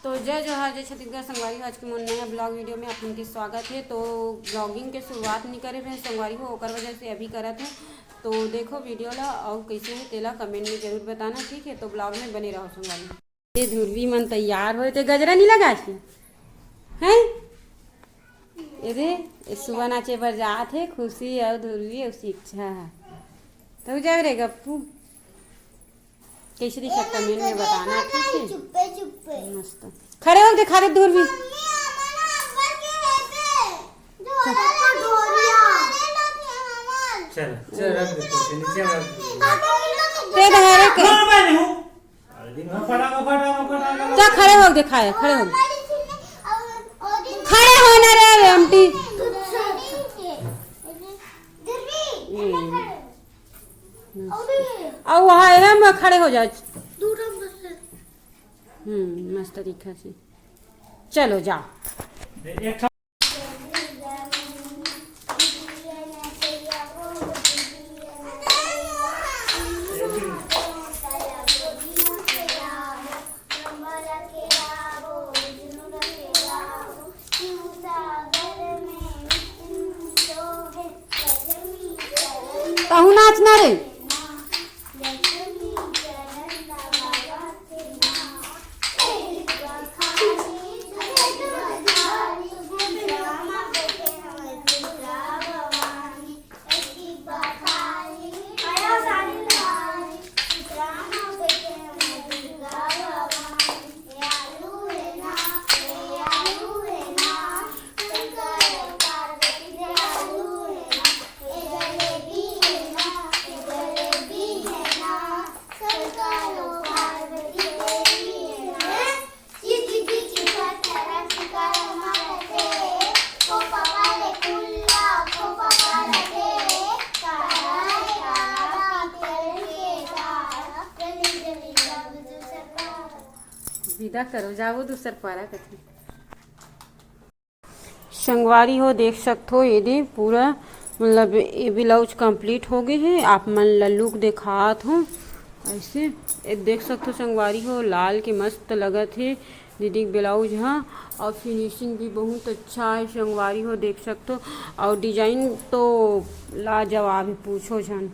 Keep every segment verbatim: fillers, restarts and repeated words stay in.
तो जय जोहार, जय छत्तीसगढ़ संगवारी हो। आज के मोर नया ब्लॉग वीडियो में आप मन के स्वागत है। तो ब्लॉगिंग के शुरुआत नहीं करे रहे संगवारी हो, ओकर वजह से अभी करत है। तो देखो वीडियो ला, और कैसे है तेला कमेंट में जरूर बताना, ठीक है? तो ब्लॉग में बने रहो संगवारी हो। ये धुरवी मन तैयार होए, ते गजरा नहीं लगा छी? हैं? ये दे, ये सुबह नाचे बर जात है, खुशी और धुरवी और शिक्षा है। तो जाओ रे गप्पू, कैसे दिखा कमेंट में बताना, ठीक है? चुप्पे चुप्पे। मस्त। खड़े हो दिखा दे धुरवी। मम्मी, हमारा ऊपर के है पे। जो हमारा ढोलिया। चल, चल, रख दे, नीचे रख दे। ते धरे के। मार मैं नहीं हूँ। अरे दिन भर फटाका, फटाका, फटाका। जा खड़े हो दिखाए, खड़े हो। खड़े हो ना रे, आंटी। हम्म। और वहाँ है, मैं खड़े हो जा। हम्म, मस्त तरीका से। चलो जाओ। तहु नाच ना रे। विदा करो, जाओ दूसर पारा कथी। संगवारी हो, देख सकथो, ये दे पूरा, मतलब, ये ब्लाउज कंप्लीट हो गए है। आप मन ला लुक देखात हो ऐसे, ये देख सकथो संगवारी हो, लाल के मस्त लगत है दीदी के ब्लाउज ह। और फिनिशिंग भी बहुत अच्छा है संगवारी हो, देख सकथो। और डिजाइन तो लाजवाब है, पूछो झन,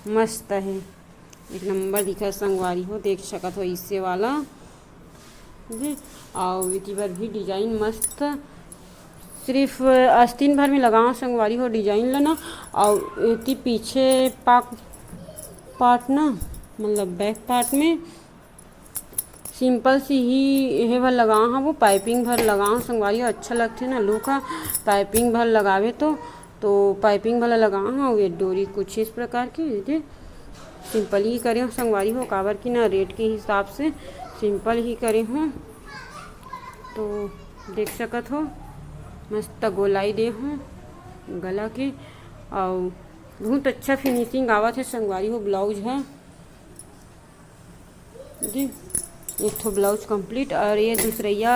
मस्त है। एक नंबर दिखत संगवारी हो, देख सकत हो इसे वाला। जी, अउ एती बर भी डिजाइन मस्त, सिर्फ आस्तीन भर में लगाओ संगवारी हो डिजाइन ल ना। अउ एती पीछे पाक पार्ट ना, मतलब बैक पार्ट में सिंपल सी ही एहे भर लगाओ, हाँ वो पाइपिंग भर लगाओ संगवारी हो, अच्छा लगथे ना लुक ह। पाइपिंग भर लगावे तो तो पाइपिंग वाला लगा हूँ। ये डोरी कुछ इस प्रकार की, ये सिंपल ही करे हूँ संगवारी हो, काबर कि ना रेट के हिसाब से सिंपल ही करे हूँ। तो देख सकत हो, मस्त गोलाई दे हूँ गला के, और बहुत अच्छा फिनिशिंग आवत है संगवारी हो ब्लाउज है। जी, एक ठो ब्लाउज कंप्लीट। और ये दूसरैया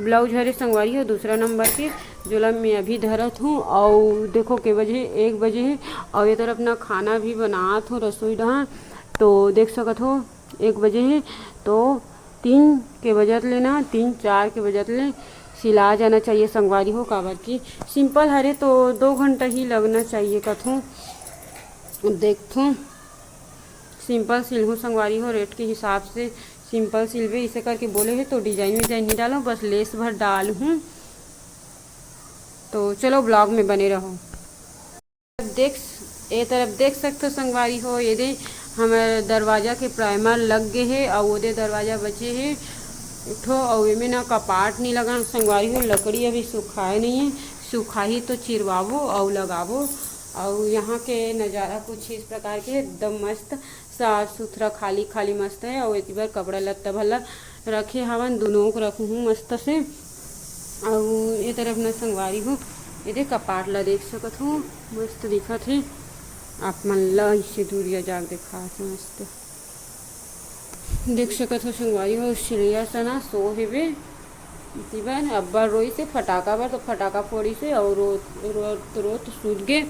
ब्लाउज हरे संगवारी हो, दूसरा नंबर के, जोला मैं अभी धरत हूँ। और देखो के बजे, एक बजे है। और ये तरफ ना खाना भी बनात हूँ रसोई डहार, तो देख सकत हो एक बजे है। तो तीन के बजत ले ना, तीन चार के बजत ले सिला जाना चाहिए संगवारी हो, काबर कि सिंपल हरे तो दो घंटा ही लगना चाहिए कथूँ। देखथूँ सिंपल सिलहूँ संगवारी हो, रेट के हिसाब से सिंपल सिलबे इसे करके बोले हे, तो डिजाइन विजाइन नहीं डालो, बस लेस भर डालहूँ। तो चलो ब्लॉग में बने रहो। अब देख, ए तरफ देख सकथो संगवारी हो, ये दे हमर दरवाजा के प्राइमर लग गे हे, अउ ओदे दरवाजा बचे हे एक ठो, अउ एमे ना कपाट नहीं लगा संगवारी हो, लकड़ी अभी सुखाए नहीं है, सुखाही तो चिरवाबो अउ लगाबो। अउ यहाँ के नज़ारा कुछ इस प्रकार के एकदम मस्त साफ सुथरा, खाली खाली मस्त है। अउ एती बर कपड़ा लत्ता भला रखे हवन, दुनों को रखूँ मस्त से। अउ ये तरफ न संगवारी हो, ये दे कपाट ला देख सकत हो, मस्त दिखत है। आप मन ला इसे दूरिया जाग देखा से मस्त देख सकत हो संगवारी हो, चिड़िया सना सो हेबे। इसी बर अब्बड़ रोइस हे फटाका बर, तो फटाका फोड़िस हे अउ रो, रो, रोत सूत गे।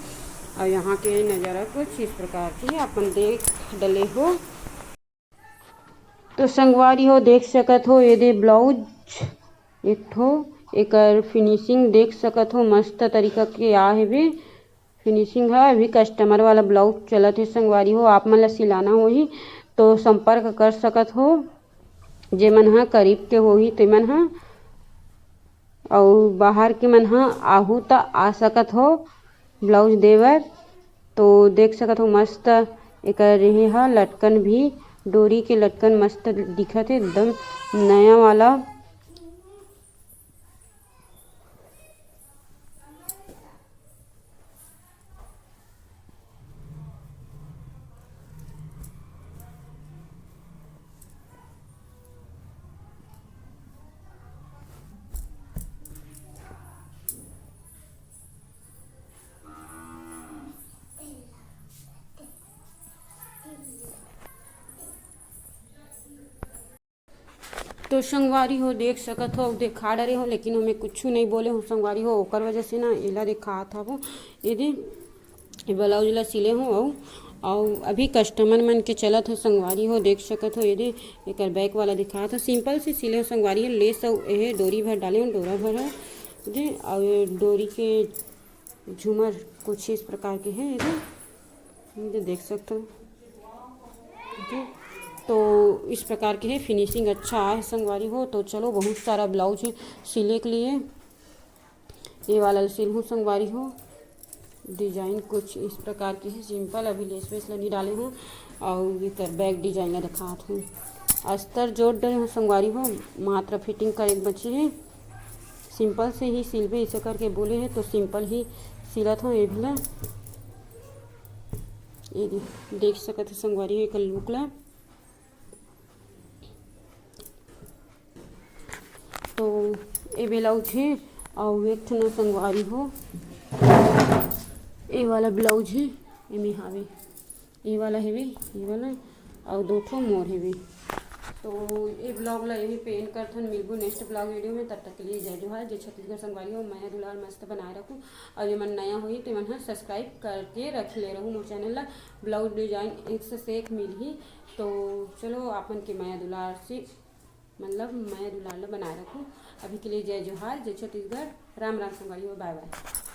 अउ यहाँ के नज़ारा कुछ इस प्रकार के हे, अपन देख डले हो। तो संगवारी हो, देख सकत हो, ये दे ब्लाउज एक ठो एकर finishing देख सकत हो, मस्त तरीका के आ हेबे। Finishing ह अभी customer वाला blouse चलत हे संगवारी हो, आप मन ला सिलाना होही तो संपर्क कर सकत हो। जे मन ह करीब के होही ते मन ह, अउ बाहर के मन ह आहू त आ सकत हो blouse दे बर। तो देख सकत हो मस्त एकर ये ह लटकन भी, डोरी के लटकन मस्त दिखत हे, एकदम नया वाला। तो संगवारी हो, देख सकत हो, देखा डरे हो, लेकिन ओमे कुछु नहीं बोले हो संगवारी हो, ओकर वजह से ना एला दिखात हवो। ये दे, ये blouse ला सिले हो, अउ, अउ अभी customer मन के चलत हो संगवारी हो, देख सकत हो। ये दे, एकर back वाला दिखात हो, simple से सिले हो संगवारी हो। Lace अउ ये डोरी भर डाले हो, डोरा भर है दे, अउ ये डोरी के झूमर कुछ इस प्रकार के है, ये दे, ये दे देख सकते हो। ठीक है, तो इस प्रकार के है, finishing अच्छा आए संगवारी हो। तो चलो, बहुत सारा blouse है सिले के लिए, ये वाला सिल हूँ संगवारी हो। Design कुछ इस प्रकार के है, simple, अभी lace वेस ला नहीं डाले हूँ। अउ एकर back design ला दिखात हूँ, अस्तर जोड़ डरे हूँ संगवारी हो, मात्र fitting करे के बचे है। Simple से ही सिलबे, इसे करके बोले है तो simple ही सिलत हूँ ये भी ला। ये दे-, देख सकत हो संगवारी हो एकर look ला। तो ये blouse है, अउ एक ठन संगवारी हो, ये वाला blouse है, एमे हावे, ये वाला हेवे, ये वाला, अउ दो ठो मोर हेवे। तो ये vlog ला यहीं पे end करथन, मिलबो next vlog video में। तब तक के लिए जय जोहार, जय छत्तीसगढ़ संगवारी हो, मया दुलार मस्त बनाए रखू। अउ ये मन नया होही तो ये मन ह subscribe करके रख ले रहू मोर channel ला। Blouse design एक से एक मिलही। तो चलो, आप मन के मया दुलार से, मतलब मया दुलार ला बनाए रखू। अभी के लिए जय जोहार, जय छत्तीसगढ़, राम राम संगवारी हो, bye bye।